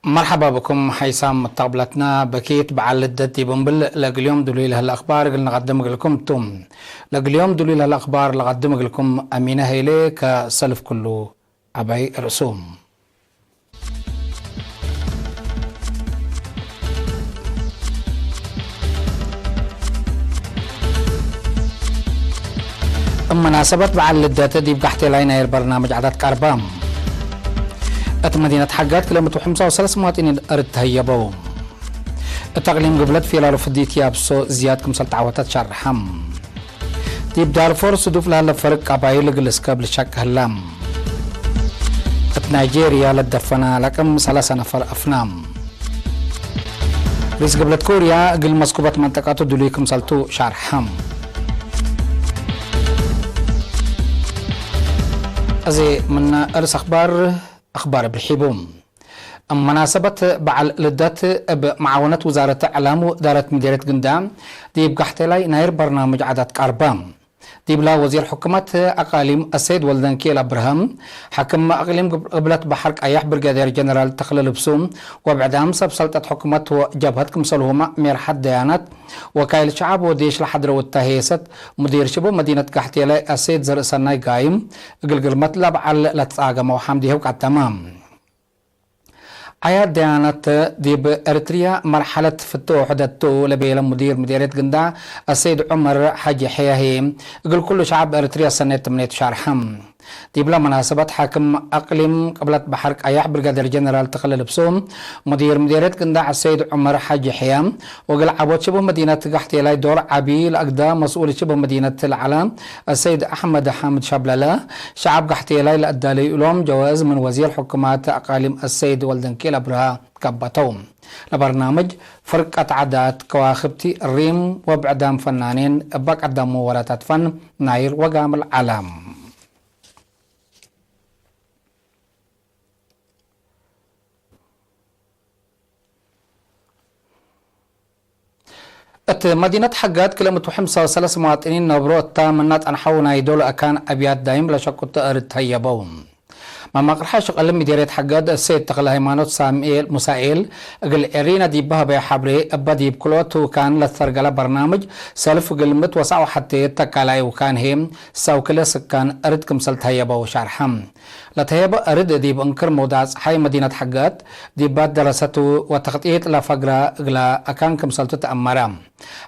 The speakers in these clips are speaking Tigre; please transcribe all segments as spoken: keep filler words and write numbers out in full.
መርሐባ ብኩም ሐይሳም መተቅብለትና፣ በኪት በዓል ልደት ዲብ እምብል ለእግል ዮም ድሉይ ለህለ አክባር እግል ነቀድም እግልኩም ቱ። ለእግል ዮም ድሉይ ለህለ አክባር ለቀድም እግልኩም አሚነ ሀይሌ ከሰልፍ ክሉ። አባይ ርእሱ። እብ መናሰበት በዓል ልደት ዲብ ጋሕቴላይ ናይር በርናምጅ ዐዳት ቀርበ። እት መዲነት ሐጋት ክለ ምእት ወሐምሳ ወሰለስ መዋጥኒን እርድ ተህየበው። እት አቅሊም ግብለት ፊላሉ ፍዲት ያብሶ ዝያድ ክምሰል ተዓወተ ተሸርሐ። ዲብ ዳርፎር ስዱፍ ለሀለ ፈርቅ ቀባይል እግል እስከብ ልሸቅ ህለ። እት ናይጄርያ ለትደፈነ ለቅም ሰለሰ ነፈር አፍነ። ርኢስ ግብለት ኮርያ እግል መስኩበት መንጠቀቱ ድሉይ ክምሰልቱ ሻርሐ። እዚ ምነ እርስ አክባር፣ አክባር እብ ርሒቡ። እብ መናሰበት በዐል ልደት፣ እብ መዓወነት ውዛረት እዕላም ወእዳረት ምዴርየት ግንዳ፣ ዲብ ጋሕቴላይ ናይር በርናምጅ ዐዳት ቀርበ። ዲብላ ወዚር ሕኩመት አቃሊም አሰይድ ወልደንኬል አብርሃም፣ ሓክም አቅሊም ግብ-፣ ግብለት በሐር ቀያሕ ብርጋዴር ጀነራል ተክለ ልብሱ፣ ወብዕዳም ሰብ ሰልጠት ሕኩመት ወጀብሀት ክምሰልሁመ ሜርሐት ደያናት፣ ወካይል ሸዐብ ወዴሽ ለሐድረ ወታሄሰት፣ ሙዲር ሽቡብ መዲነት ጋሕቴላይ አሰይድ ዘርእሰናይ ጋይም፣ እግል ግርመት ለበዐል ለትጻገመው ሐምድ ይህብ ቀደመ። ዐያት ደያነት ዲብ ኤረትርያ መርሐለት ፍትሕ ውሕደት ቱ ለቤለ ሙዲር ምዴርየት ግንዳዕ አሰይድ ዑመር ሐጂ ሕየ ህዬ፣ እግል ኩሉ ሸዐብ ኤረትርያ ሰኔት ትምኔቱ ሻርሐ። ዲብለ መናሰበት ሓክም አቅሊም ቅብለት በሐር ቀያሕ ብርጋዴር ጀነራል ተክለ ልብሱ፣ ሙዲር ምዴርየት ግንዳዕ አሰይድ ዑመር ሐጂ ሕየ፣ ወእግል ዐቦት ሽቡህ መዲነት ጋሕቴላይ ዶር ዐቢ ለአግዳ መስኡል ሽቡህ መዲነት ለዐለ አሰይድ አሕመድ ሓምድ ሸብለለ፣ ሸዐብ ጋሕቴላይ ለአዳለዩ እሎም ጀዋእዝ ምን ወዚር ሕኩማት አቃሊም አሰይድ ወልደንኬል አብርሃ ትከበተው። ለበርናምጅ ፍርቀት ዐዳት ከዋክብቲ ሪም ወብዕዳም ፈናኔን እበ ቀደሙ ወረታት ፈን ናይር ወጋምል ዐለ። እት መዲነት ሐጋድ ክለ ምእት ወሐምሳ ወሰለስ መዋጥኒን ነብሮ እታ ምና ጸንሐው ናይ ዶል አካን አብያት ዳይም ለሸቁት እርድ ተህየበው። መማቅርሐ ሽቅል ምዴርየት ሐጋድ እሴት ተክለ ሃይማኖት ሳምኤል ሙሳኤል እግል ኤሪና ዲብ ሀበየ ሐብሬ እበ ዲብ ክልኦት ውካን ለተሰርገለ በርናምጅ ሰልፍ ግልምት ወሳዕ ወሐቴት ተካላይ ውካን ህዬ ሰው ክለ ስካን እርድ ክምሰል ተህየበው ሻርሐ። ለተህየበ እርድ ዲብ እንክር መውዳዕ ጸሓይ መዲነት ሐጋድ ዲባት ደረሰቱ ወተክጢጥ ለፈግረ እግለ አካን ክምሰልቱ ተአመረ።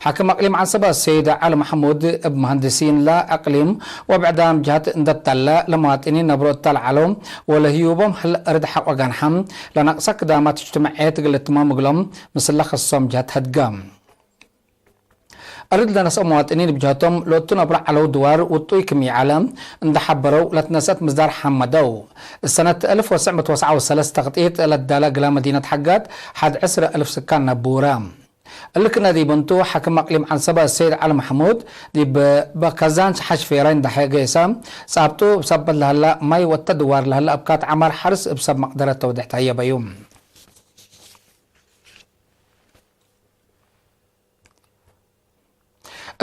ሓክም አቅሊም ዐንሰበ ሰይድ ዐሊ መሕሙድ እብ መሀንድሲን ለአቅሊም ወብዕዳም ጀሀት እንደ ተለ ለመዋጥኒን ነብሮ እተ ለዐለው ወለህዩቦም ህለ እርድ ሐቆ ገንሐ ለነቅሰ ክዳማት እጅትማዕየት እግል ልትመም እግሎም ምስለ ክሶም ጀሀት ሀድገ። እርድ ለነስኦ መዋጥኒን እብ ጀሀቶም ለእቱ ነብሮ ዐለው ድዋር ውጡይ ክም ይዐለ እንደ ሐበረው ለትነስአት ምስዳር ሐመደው። እሰነት አልፍ ወትሰዕ ምእት ወሰብዓ ወሰለስ ተክጢጥ ለዳለ እግለ መዲነት ሐጋድ ሐድ ዕስረ አልፍ ስካን ነቡረ። እሊ ክነ ዲብ እንቱ፣ ሓክም አቅሊም ዐንሰበ ሰይድ ዐሊ መሕሙድ፣ ዲብ በከዛን ሸሓሽ ፌራይ እንዳ ሐ-፣ ገይሰ፣ ጻብጡ እብ ሰበት ለሀላ ማይ ወእተ ድዋር ለሀላ አብካት ዐማር ሐርስ እብ ሰብ መቅደረት ተውዴሕ ተህየበዩ።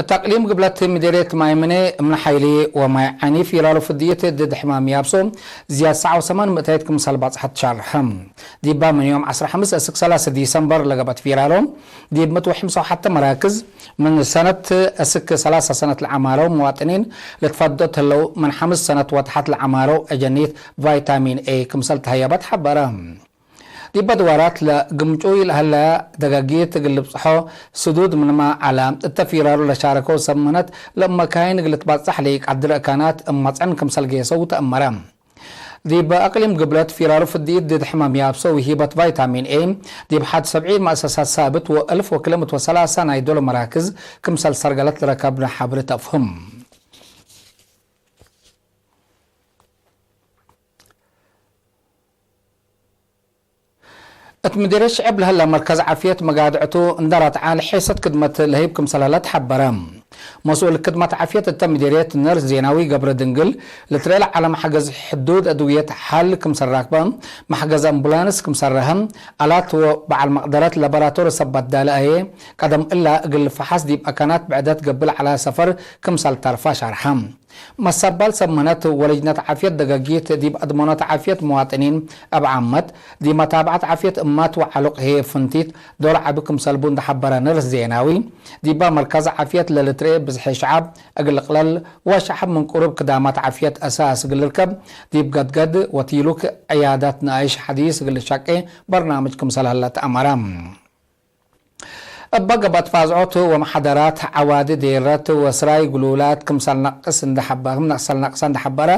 እት አቅሊም ግብለት ምዴርየት ማይ ምኔ፣ እምነ ሓይሊ ወማይ ዐኒ ፊራሉ ፍድይት ድድ ሕማም ያብሶ ዝያድ ሰዓ ወሰማን ምእታይት ክምሰል ባጽሐት ሻርሐ። ዲባ ምን ዮም ዐስራ ሐምስ እስክ ሰላሰ ዲሰምበር ለገብአት ፊራሎ፣ ዲብ ምእት ወሐምሳ ወሐተ መራክዝ፣ ምን ሰነት እስክ ሰላሰ ሰነት ለዐማረው መዋጥኒን ልትፈዶ እት ህለው፣ ምን ሐምስ ሰነት ወተሐት ለዐማረው አጀኒት ቫይታሚን ኤ ክምሰል ተሀየበት ሐበረ። ዲበ ድዋራት ለግምጩይ ለሀለ ደጋጊት እግል ልብጽሖ ስዱድ ምንመ ዐለ፣ እተ ፊራሮ ለሻረከው ሰብ ምህነት ለእብ መካይን እግል ልትባጽሕ ለኢቀድር አካናት እብ መጽዕን ክምሰል ጌሰው ተአመረ። ዲብ አቅሊም ግብለት ፊራሮ ፍድኢት ድድ ሕማም ያብሰ ውሂበት ቫይታሚን ኤ ዲብ ሐድ ሰብዒ መአሰሳት ሳብት ወአልፍ ወክልምት ወሰላሳ ናይ ዶል መራክዝ ክምሰል ሰርገለት ለረከብነ ሐብሪ ተፍህም። እት ምዴርየት ሽዕብ ለህለ መርከዝ ዓፍየት መጋድዕቱ እንደ ረትዐ ለሔሰት ክድመት ለህይብ ክምሰል ህለ ተሐበረ። መስኡል ክድመት ዓፍየት እተ ምዴርየት ነርስ ዜናዊ ገብረ ድንግል፣ ልትርኤ ለዐለ መሕገዝ ሕዱድ አድውየት ሐል ክምሰል ራክበ፣ መሕገዝ አምቡላንስ ክምሰል ረሀ፣ አላት ወበዐል መቅደረት ለበራቶሪ ሰብ በዳለ አየ፣ ቀደም እላ እግል ፈሐስ ዲብ አካናት ብዕደት ገብእ ለዐለ ሰፈር ክምሰል ተርፈ ሸርሐ። መሰባል ሰብ ምህነት ወለጅነት ዓፍየት ደገጊት ዲብ አድመኖት ዓፍየት መዋጥኒን እብ ዓመት፣ ዲብ መታብዐት ዓፍየት እማት ወዐሉቅ ህዬ ፍንቲት ዶር ዐቢ ክምሰል ቡ እንደ ሐበረ ነርስ ዜናዊ፣ ዲባ መርከዝ ዓፍየት ለልትርኤ ብዝሒ ሸዐብ እግል ልቅለል ወሸዐብ ምን ቅሩብ ክዳማት ዓፍየት አሳስ እግል ልርከብ፣ ዲብ ገድገድ ወቲሉክ ዕያዳት ነኣይሽ ሐዲስ እግል ልሸቄ በርናምጅ ክምሰል ሀለ ተአመረ። እበ ገብአት ፋዝዖት ወመሐደራት ዐዋዲ ዴረት ወስራይ ግሉላት ክምሰል ነቅስ እንደ ሐበ-፣ ክምሰል ነቅሰ እንደ ሐበረ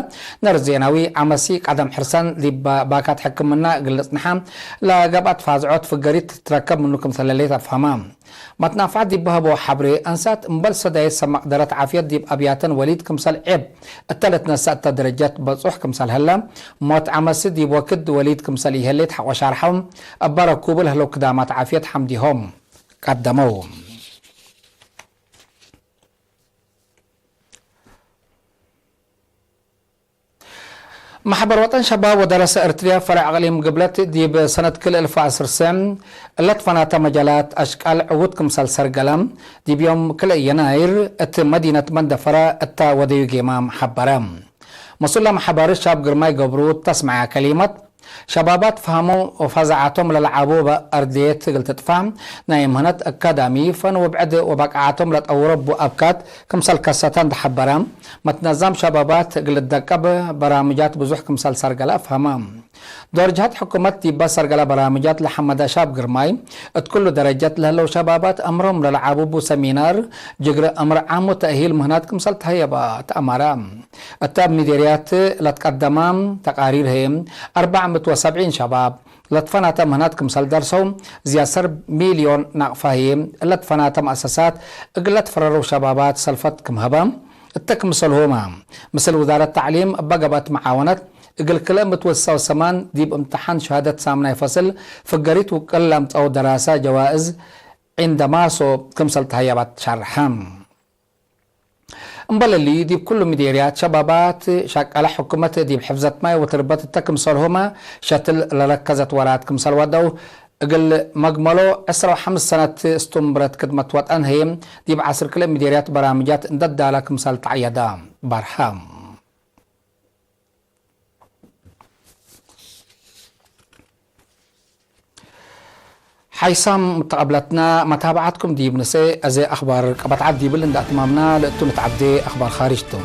ነርስ ዜናዊ፣ አመሲ ቀደም ሕርሰን ዲብ ባካት ሕክምና እግል ልጽንሐ ለገብአት ፋዝዖት ፍገሪት ትትረከብ ምኑ ክምሰል ህሌት አፍሀመ። መትናፍዐት ዲብ በሀበው ሐብሬ፣ አንሳት እምበል ሰዳይት ሰብ መቅደረት ዓፍየት ዲብ አብያተን ወሊድ ክምሰል ዔብ እተ ልትነሰእ እተ ደረጀት በጹሕ ክምሰል ሀለ፣ ሞት አመሲ ዲብ ወክድ ወሊድ ክምሰል ኢሀሌት ሐቆ ሻርሐው፣ እበ ረኩቡ ለህለው ክዳማት ዓፍየት ሐምዲሆም ቀደመው። መሕበር ወጠን ሸባብ ወደረሰ ኤርትርያ ፈረዕ አቅሊም ግብለት ዲብ ሰነት ክል እልፍ አስር ሰም እለት ፈናተ መጃላት አሽቃል ዕዉት ክምሰል ሰርገለ ዲብ ዮም ክልኤ የናይር እት መዲነት መንደፈረ እተ ወደዩ ጌማም ሐበረ። መስኡል ለመሕበር ሻብ ግርማይ ገብሩ ተስመዐ ከሊመት፣ ሸባባት ፈሀሞ ወፈዛዐቶም ለለዓቦ እበ አርድየት እግል ትጥፋ፣ ናይ ምህነት፣ አካዳሚ፣ ፈን ወብዕድ ወበቃዓቶም ለጠውሮ እቡ አብካት ክምሰል ከሰተ እንደ ሐበረ፣ መትነዛም ሸባባት እግል ልደቀብ በራምጃት ብዙሕ ክምሰል ሰርገለ አፍሀመ። ዶር ጀሀት ሕኩመት ዲበ ሰርገለ በራምጃት ለሐመደ ሻብ ግርማይ፣ እት ኩሉ ደረጀት ለህለው ሸባባት አምሮም ለለዓቡ እቡ ሰሚናር፣ ጅግረ አምር ዓም ወተእሂል ምህናት ክምሰል ተሀየበ ተአመረ። እተ እብ ሚዴርያት ለትቀደመ ተቃሪር ህዬ፣ አርበዕ ምእት ወሰብዒን ሸባብ ለትፈናተ ምህናት ክምሰል ደርሰው፣ ዝያድ ሰር ሚልዮን ናቅፋ ህዬ፣ እለ ትፈናተ መአሰሳት እግል ለትፈረረው ሸባባት ሰልፈት ክም ሀበ፣ እተ ክምሰልሁመ፣ ምስል ውዛረት ተዕሊም እበ ገብአት መዓወነት፣ እግል ክልኤ ምእት ወስሳ ወሰማን ዲብ እምተሓን ሸሃደት ሳምናይ ፈስል ፍገሪት ውቅል ለአምጸው ደራሰ ጀዋእዝ ዒንደማሶ ክምሰል ተሀየባት ሸርሐ። እምበል እሊ፣ ዲብ ኩሉ ምዴርያት ሸባባት ሸቀለ ሕኩመት ዲብ ሕፍዘት ማይ ወትርበት እተ ክምሰልሁመ ሸትል ለረከዘት ወራት ክምሰል ወደው፣ እግል መግመሎ ዕስራ ወሐምስ ሰነት እስትምብረት ክድመት ወጠን ህዬ፣ ዲብ ዐስር ክልኤ ምዴርያት በራምጃት እንደ ዳለ ክምሰል ተዐየደ በርሀ። ሓይሳም ምተቀብለትና መታብዓትኩም ዲብ ንሴ፣ አዜ አኽባር ቀበት ዐድ ዲብል እንደ አትማምና ለእቱ ንትዐዴ አኽባር ኻርጅ ቱ።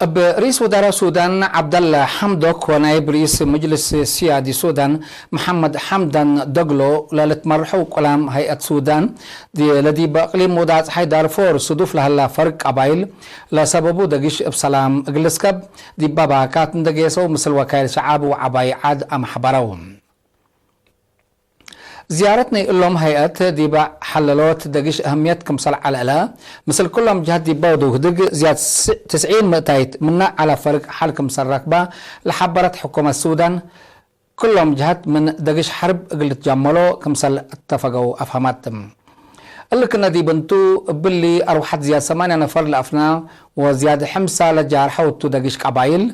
እብ ርኢስ ውዳራ ሱዳን ዐብደላ ሐምዶክ ወናይብ ርኢስ ምጅልስ ስያዲ ሱዳን መሐመድ ሐምዳን ደግሎ ለልትመርሐው ቅላም ሀይአት ሱዳን፣ ዲ-፣ ለዲብ አቅሊም ወዳጽሓይ ዳርፎር ስዱፍ ለሀላ ፈርቅ ቀባይል፣ ለሰበቡ ደጊሽ እብ ሰላም እግል ልስከብ፣ ዲብ ባካት እንደ ጌሰው ምስል ወካይል ሸዓብ ወዐባይ ዐድ አመሕበረው። ዝያረት ናይ እሎም ሀይአት ዲበ ሐለሎት ደጊሽ አህምየት ክምሰል ዐለ እለ፣ ምስል ክሎም ጀሀት ዲበ ወደው ህድግ ዝያድ ትስዒን ምእታይት ምነ ዐለ ፈርቅ ሐል ክምሰል ረክበ ለሐበረት ሕኩመት ሱዳን፣ ክሎም ጀሀት ምን ደግሽ ሐርብ እግል ልትጃመሎ ክምሰል እተፈገው አፍሀመት። እሊ ክነ ዲብ እንቱ፣ እብሊ አርወሐት ዝያድ ሰማንያ ነፈር ለአፍና ወዝያድ ሕምሳ ለጃርሐው እቱ ደግሽ ቀባይል፣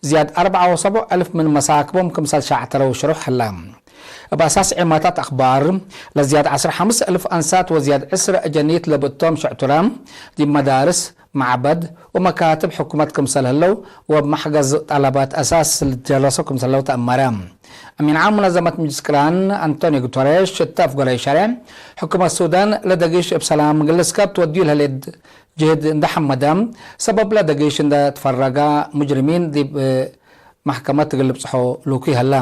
ዝያድ አርበዕ ወሰቡዕ አልፍ ምን መሳክቦም ክምሰል ሻዕተረው ሽሩሕ ህለ። እብ አሳስ ዔማታት አክባር፣ ለዝያድ ዐስር ሐምስ አልፍ አንሳት ወዝያድ ዕስር አጀኒት ለብእቶም ሽዕቱረ፣ ዲብ መዳርስ፣ መዕበድ ወመካትብ ሕኩመት ክምሰል ህለው ወእብ መሕገዝ ጠለባት አሳስ ልትጀረሶ ክምሰል ህለው ተአመረ። አሚን ዓም ሙነዘመት ምጅልስ ቅራን አንቶኒዮ ጉተሬሽ እተ አፍገረይ ሸሬዕ፣ ሕኩመት ሱዳን ለደጊሽ እብ ሰላም እግል ልስከብ ትወድዩ ለህሌት ጅህድ እንደ ሐመደ፣ ሰበብ ለደጊሽ እንደ ትፈረገ ሙጅሪሚን ዲብ መሕከመት እግል ልብጽሖ ልኩይ ሀለ።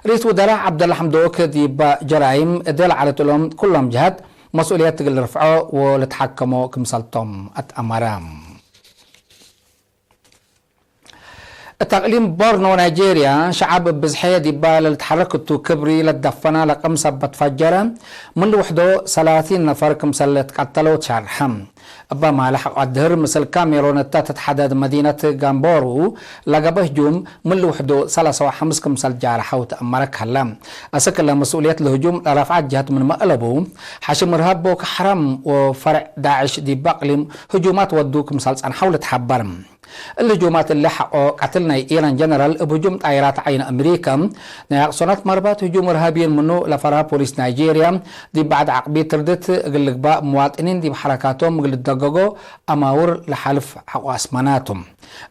ርኢስ ውደራእ ዐብደላ ሐምዶክ ዲብ ጀራይም እዴ ለዐለት እሎም ኩሎም ጀሀት መስኡልየት እግል ልርፍዖ ወልትሐከሞ ክምሰልቶም አትአመረ። እት አቅሊም ቦርኖ ናይጄርያ፣ ሸዐብ እብ ብዝሐየ ዲባ ለልትሐረክ እቱ ክብሪ ለትደፈና ለቅም ሰበት ፈጀረ፣ ምን ልውሕዶ ሰላሲን ነፈር ክምሰል ልትቀተለው ትሸርሐ። እበ ማልሕ አድህር ምስል ካሜሮን እተ ትትሐደድ መዲነት ጋምቦሩ ለገብአ ህጁም ምን ልውሕዱ ሰላሳ ወሐምስ ክምሰል ጃርሐው ተአመረክ ሀለ። አስክ እለ መስኡልየት ለህጁም ለረፍዐት ጀህት ምንመ አለቡ፣ ሐሽም እርሃብ ቦኮ ሐራም ወፈርዕ ዳዕሽ ዲብ አቅሊም ህጁማት ወዱ ክምሰል ጸንሐው ልትሐበር። እሊ ህጁማት እሊ ሐቆ ቀትል ናይ ኢራን ጀነራል እብ ህጁም ጣይራት ዓይን አምሪከ፣ ናይ አቅሶናት መርባት ህጁም እርሃብየን ምኑ ለፈርሀ ፖሊስ ናይጄርያ፣ ዲብ በዕድ ዐቅቢት ትርድት እግል ልግባእ፣ ምዋጥኒን ዲብ ሐረካቶም እግል ልደገጎ አማውር ለሓልፍ ሐቆ አስመናቱ።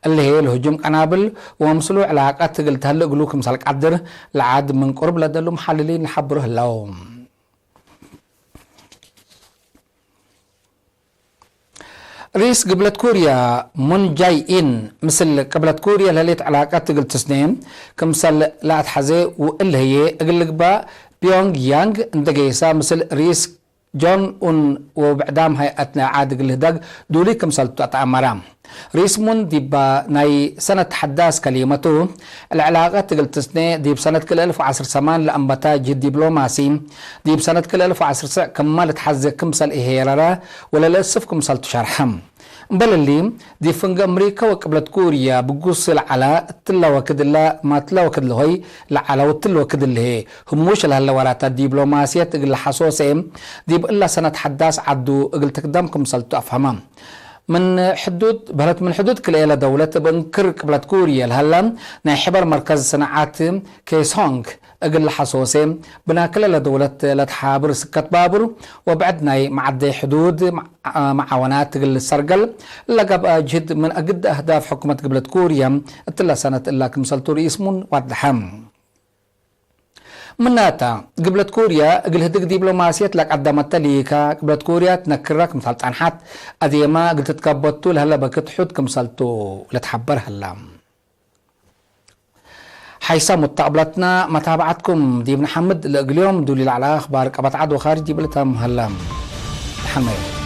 እሊ ህዬ ለህጁም ቀናብል ወምስሉ ዕላቀት እግል ተህሌ እግሉ ክምሰል ቀድር ለዐድ ምን ቅሩብ ለደሉ መሐልሊን ለሐብሩ ህለው። ርኢስ ግብለት ኩርያ ሙን ጃይ ኢን ምስል ቅብለት ኩርያ ለህሌት ዕላቀት እግል ትስኔ ክምሰል ለአትሐዜ ወእሊ ህዬ እግል ልግባእ ፒዮንግ ያንግ እንዴ ገይሳ ምስል ርኢስ ጆን ኡን ወብዕዳም ሀይአት ናይ ዐድ እግል ልህደግ ዱሉይ ክምሰልቱ አትአመረ። ርኢስ ሙን ዲብ ናይ ሰነት ሐዳስ ከሊመቱ፣ ለዕላቀት እግል ትስኔ፣ ዲብ ሰነት ክልኤ አልፍ ወዐስር ሰማን ለአንበታ ጅህድ ዲፕሎማሲ፣ ዲብ ሰነት ክልኤ አልፍ ወዐስር ስዕ ክመ ልትሐዜ ክምሰል ኢሄረረ ወለለእስፍ ክምሰልቱ ሸርሐ። እምበል እሊ፣ ዲብ ፍንጌ አምሪከ ወቅብለት ኩርያ ብጉስ ለዐለ፣ እትለ ወክድ እለ ማትለ ወክድ ለሆይ ለዐለ ወእትለ ወክድ እሊ ህዬ ህሙሽ ለህለ ወራታት ዲፕሎማስየት እግል ለሐሶሴ፣ ዲብ እለ ሰነት ሐዳስ ዐዱ እግል ትክደም ክምሰልቱ አፍሀመ። ምን ሕዱድ፣ በህለት ምን ሕዱድ ክልኤ ለደውለት እብ እንክር ቅብለት ኩርየ ለሀለ ናይ ሕበር መርከዝ ሰናዓት ኬሶንግ እግል ለሐሶሴ፣ ብናክለ ለደውለት ለትሓብር ስከት ባቡር ወብዕድ ናይ መዓደይ ሕዱድ መዓወናት እግል ልሰርገል ለገብአ ጅህድ ምን አግድ አህዳፍ ሕኩመት ግብለት ኩርየ እትለ ሰነት እላ ክምሰልቱ ርኢስ ሙን ዋድሐ። ምናተ፣ ግብለት ኩርየ እግል ህድግ ዲፕሎማስየት ለቀደመተ ሊካ፣ ግብለት ኩርየ ትነክረ ክምሰል ጸንሐት፣ አዜመ እግል ትትከበቱ ለህለ በክት ሑድ ክምሰልቱ ልትሐበር ህለ። ሐይሰ ሙተቅብለትና መታብዐትኩም ዲብ ነሐምድ፣ ለእግል ዮም ዱሊ ለዐለ አኽባር ቀበት ዐድ ወካርጅ ዲብ ልተም ህለ። ተሐመዩ።